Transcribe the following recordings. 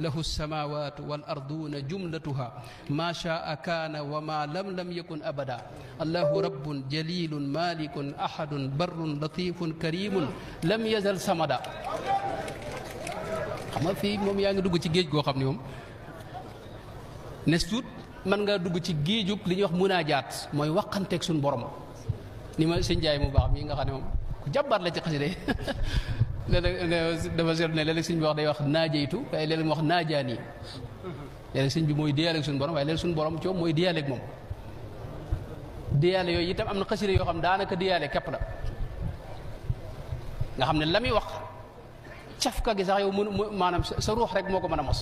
له السماوات والأرضون جملتها ما شاء كان وما لم يكن أبدا الله رب جليل مالك أحد بر لطيف كريم لم يزل صمدا xam nga fii moom yaa ngi dugg ci géej goo xam ne moom nes tuut mën nga dugg ci géejug li ñuy wax munaajaat mooy waxanteeg suñu borom ni ma sëñ Njaay mu baax mii nga xam ne moom ku jàmbaar la ci xasida léeg-léeg dafa seetlu ne léeg-léeg sëñ bi wax day wax naajeytu waaye léeg-léeg mu wax naajaani léeg-léeg sëñ bi mooy diyaaleeg suñu borom waaye léeg suñu borom ci moom mooy diyaaleeg moom diyaale yooyu itam am na xasida yoo xam daanaka diyaale képp la nga xam ne la muy wax cafka gi sax yow maanaam sa ruux rek moo ko mën a mos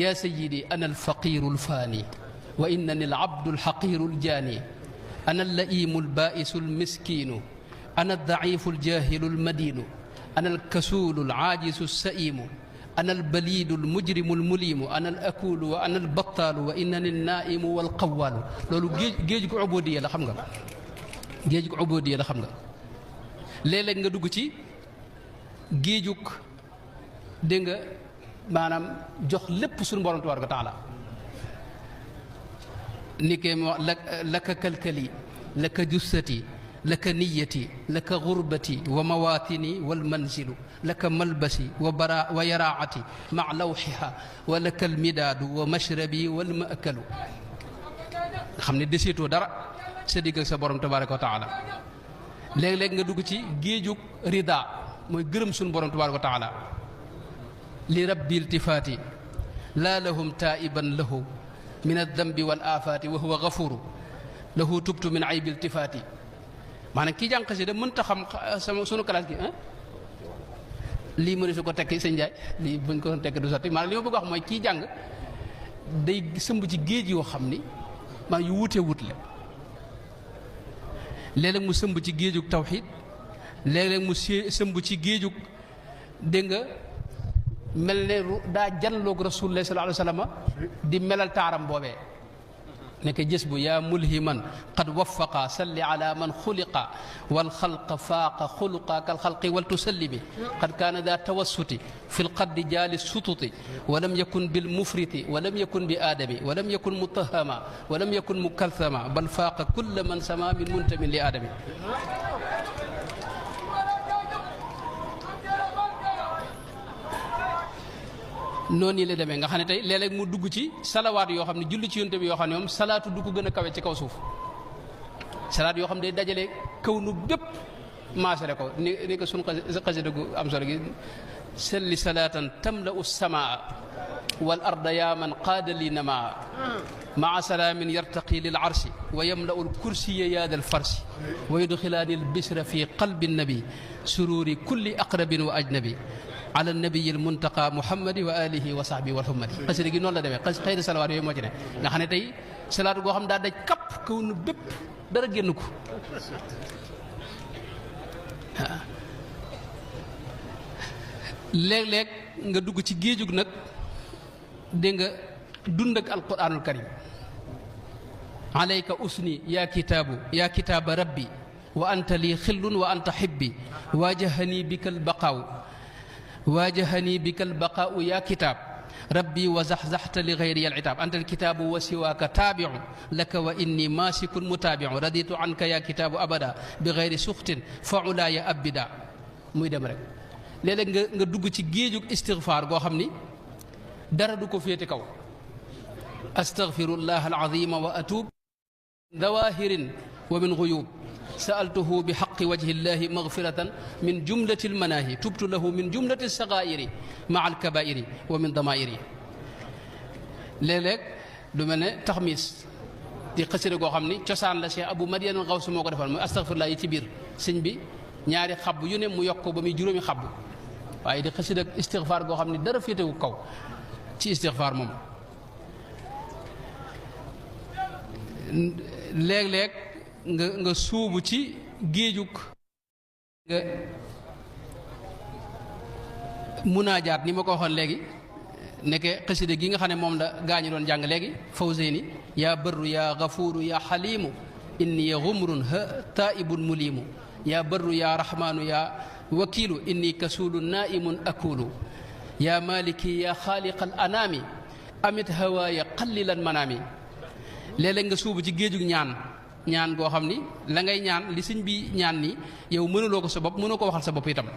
yaa sayyidi ana alfaqiru alfaani wa innani alabdu alxaqiru aljaani ana allaimu albaisu almiskinu ana aldaifu aljahilu almadinu ana alkasulu alaajisu alsaimu ana albalidu almujrimu almulimu ana alakulu wa ana albattaalu wa innani alnaimu walqawaalu loolu géej gu ubudiya la xam nga géej gu ubudiya la xam nga léeg-léeg nga dugg ci géejug dégg nga maanaam jox lépp suñu borom tabaaraka wa taala ni ke mo laka kalkali laka jussati laka niyati laka gurbati wa mawatini wal manzilu laka malbasi wa yaraati ma lawxiha wa laka almidaadu wa mashrabi wal maakalu nga xam ne deseetoo dara sa digg ak sa borom tabaaraka wa taala léeg-léeg nga dugg ci géejug rida mooy gërëm suñu borom tabaaraka wa taala li rabbi iltifaati laa lahum taa'iban lahu min aldambi wal aafaati wa huwa gafuru lahu tubtu min aybi iltifaati maanaam kii jàng xasida mënta xam sama sunu classe gi lii mënu su ko tekki sëñ Njaay lii buñ ko tekki du sotti maanaam li ma bëgg wax mooy kii jàng day sëmb ci géej yoo xam ni maanaam yu wuute wut la léeg-léeg mu sëmb ci géejug tawxiid léeg-léeg mu sëmb ci géejug dégg nga mel ne daa janloog rasulullah sallallahu alayhi wa sallam di melal taaram boobee nekk jës bu yaa mulhiman qad waffaqa salli ala man xuliqa wal xalqa faaqa xuluqa kal xalqi wal tusallimi qad kaana daa tawassuti fi lqaddi jaali sututi wa lam yakun bil mufriti wa lam yakun bi aadami wa lam yakun mutahama wa lam yakun mukalthama bal faaqa kulla man sama min muntamin li aadami noonu yi la demee nga xam ne tey léeg-léeg mu dugg ci salawaat yoo xam ne julli ci yonte bi yoo xam ne moom salaatu du ko gën a kawe ci kaw suuf salaat yoo xam ne day dajale kaw nu bépp maasale ko ni ko suñu xasida gu am solo gi salli salaatan tamla'u samaa wal arda yaa man qaada li namaa maa salaamin yartaqi lil arshi wa yamla'u al kursiya yaada al farsi wa yudxilaani al bisra fi qalbi nabi sururi kulli aqrabin wa ajnabi ala nabiyi almuntaqa muhammadi wa alihi wa sahbihi wal hummadi xasida gi noonu la demee xëy na salawaat yooyu moo ci ne nga xam ne tey salaatu goo xam daa daj kapp kaw nu bépp dara génn ko léeg-léeg nga dugg ci géejug nag dégg nga dund ak alquranul karim alayka usni yaa kitaabu yaa kitaaba rabbi wa anta lii xillun wa anta xibbi waajahani bika albaqaaw واجهني بك البقاء يا كتاب ربي وزحزحت لغيري العتاب أنت الكتاب وسواك تابع لك وإني ماسك متابع رضيت عنك يا كتاب أبدا بغير سخط فعلاي أبدا muy dem rek léeg-léeg nga dugg ci géejug istigfaar goo xam ni dara du ko féete kaw astaghfirullah alazima wa atub dawahirin wa min ghuyub سألته بحق وجه الله مغفرة من جملة المناهي تبت له من جملة الصغائر مع الكبائر ومن ضمائر léeg-léeg lu mel ne taxmis di xasida goo xam ni cosaan la Cheikh Abou Madiane Gaws moo ko defal muy astaghfirullah yi ci biir sëñ bi ñaari xabb yu ne mu yokk ko ba muy juróomi xabb waaye di xasida istigfaar goo xam ni dara féetewu kaw ci istigfaar moom léeg-léeg nga suubu ci géejug nga munaajaat ni ma ko waxoon léegi nekke xasida gi nga xam ne moom la gaañu doon jàng léegi fawzeyni yaa barru yaa gafuuru yaa xaliimu inni gumrun taibun muliimu yaa barru yaa rahmaanu yaa wakiilu inni kasuulu naaimun akuulu yaa maliki yaa xaaliqal anaami amit hawaaya qallilan manaami léeg-léeg nga suubu ci géejug ñaan goo xam ni la ngay ñaan li sëñ bi ñaan ni yow mënuloo ko sa bopp mënoo ko waxal sa bopp itam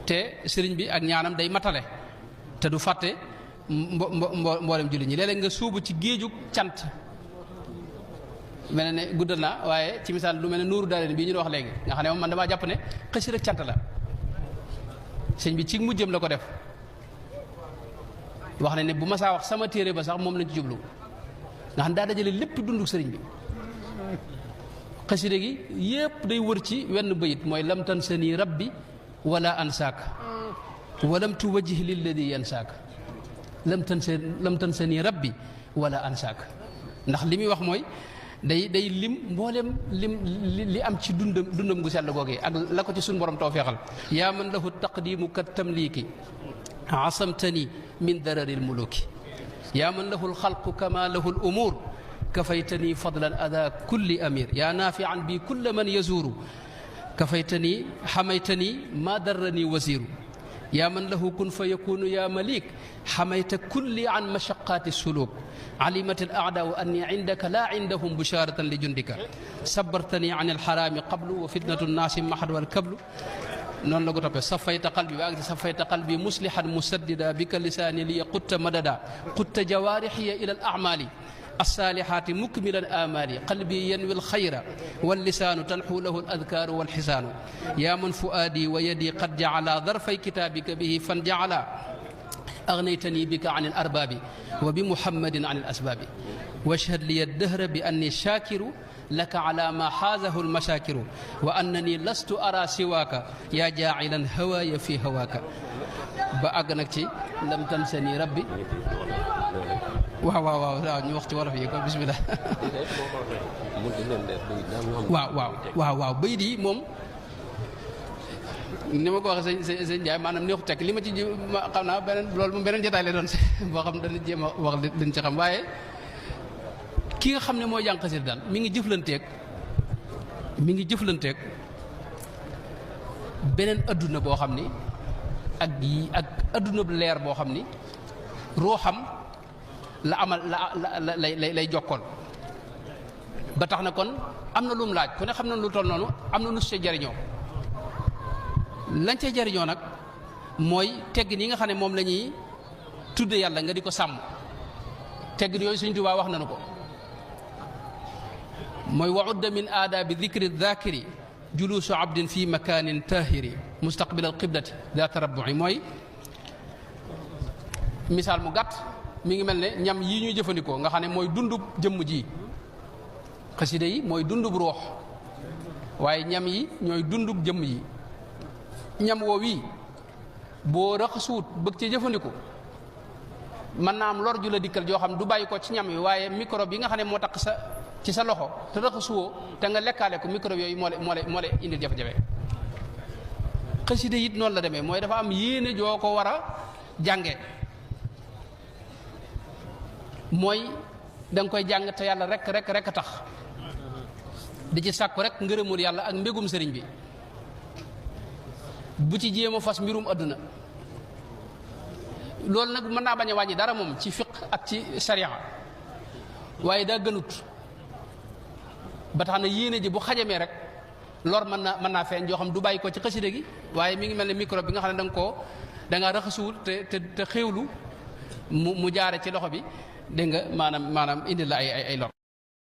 te sëriñ bi ak ñaanam day matale te du fàtte mboolem jullit ñi léeg-léeg nga suubu ci géejug cant mel ne guddal naa waaye ci misaal lu mel ne nuuru daalen bii ñu wax léegi nga xam ne moom man damaa jàpp ne xësi rek cant la sëñ bi ci mujjëm la ko def wax ne bu ma saa wax sama téere ba sax moom lañ ci jublu nga xam daa dajale lépp dundu sëriñ bi xasida gi yépp day wër ci wenn bayit mooy lam tansani rabbi wala ansaaka walam tuwajjih lilladi yansaaka lam tansani rabbi wala ansaaka ndax li muy wax mooy day lim mboolem li am ci dundam gu sell googee ak la ko ci suñu borom tawfeexal yaa man lahu taqdimu kat tamliiki asamtani min darari lmuluki yaa man lahu lxalqu kama lahu lumuur kafaytani fadlan ada kulli amir yaa naafian bi kulla man yazuru kafaytani xamaytani ma darrani wasiru yaa man lahu kun fa yakunu yaa malik xamayta kulli an mashaqaati suluk alimat al aadaau anni indaka laa indahum busharatan li jundika sabartani an alxaraami qablu wa fitnatu nnaasi mahad wal kablu noonu la ko toppee safayta qalbi ba ak safayta qalbi muslihan musaddida bika lisaani li qutta madada qutta jawaarixiya ila al amali alsaalihaati mukmilan amali qalbi yanwi alxayra wallisaanu tanxu lahu aladkaaru walxisaanu yaa man fuaadi wa yadi qad jacala darfay kitaabika bihi fan jacala agnaytani bika an alarbaabi wa bi muhammadin an alasbaabi washhad liya addahra bi anni shaakiru laka ala ma xaazahu almashaakiru wa annani lastu ara siwaaka yaa jaacilan hawaaya fi hawaaka ba àgg nag ci lam tansani rabbi waaw ñu wax ci wolof yi ko bismillah waaw bayit yi moom ni ma ko waxee sëñ Ndiaye maanaam neexu tekk li ma ci xam naa beneen loolu moom beneen jotaay lay doon boo xam dana jéem a wax liñ ci xam waaye ki nga xam ne mooy jàng xasida daal mi ngi jëflanteeg beneen adduna boo xam ni ak adduna bu leer boo xam ni ruuxam la amal la lay jokkoon ba tax na kon am na lu mu laaj ku ne xam na lu toll noonu am na nu see jariñoo lañ cee jariñoo nag mooy teggin yi nga xam ne moom la ñuy tudde yàlla nga di ko sàmm teggin yooyu Sëñ Tuubaa wax nañu ko mooy waudda min aadaabi dikri daakiri juluusu abdin fi makaanin taahiri mustaqbil al qiblati daa tarabbu'i mooy misaal mu gàtt mi ngi mel ne ñam yi ñuy jëfandikoo nga xam ne mooy dundub jëmm ji xasida yi mooy dundub ruux waaye ñam yi ñooy dundub jëmm yi ñam woo wii boo raxasuut bëgg ci jëfandikoo mën naa am lor ju la dikkal joo xam du bàyyi ko ci ñam yi waaye microbe yi nga xam ne moo tax ci sa loxo te raxasuwoo te nga lekkaale ko microbe yooyu moo lay indil jafe-jafe xasida it noonu la demee mooy dafa am yéene joo ko war a jànge mooy da nga koy jàng te yàlla rek a tax di ci sàkku rek ngërëmul yàlla ak mbégum sëriñ bi bu ci jéem a fas mbirum adduna loolu nag mën naa bañ a wàññi dara moom ci fiq ak ci sariya waaye daa gënut ba tax na yéene ji bu xajamee rek lor mën naa feeñ joo xam du bàyyi ko ci xasida gi waaye mi ngi mel ne microbe bi nga xam ne da nga raxasuwul te xéewlu mu jaare ci loxo bi dégg nga maanaam indi la ay lor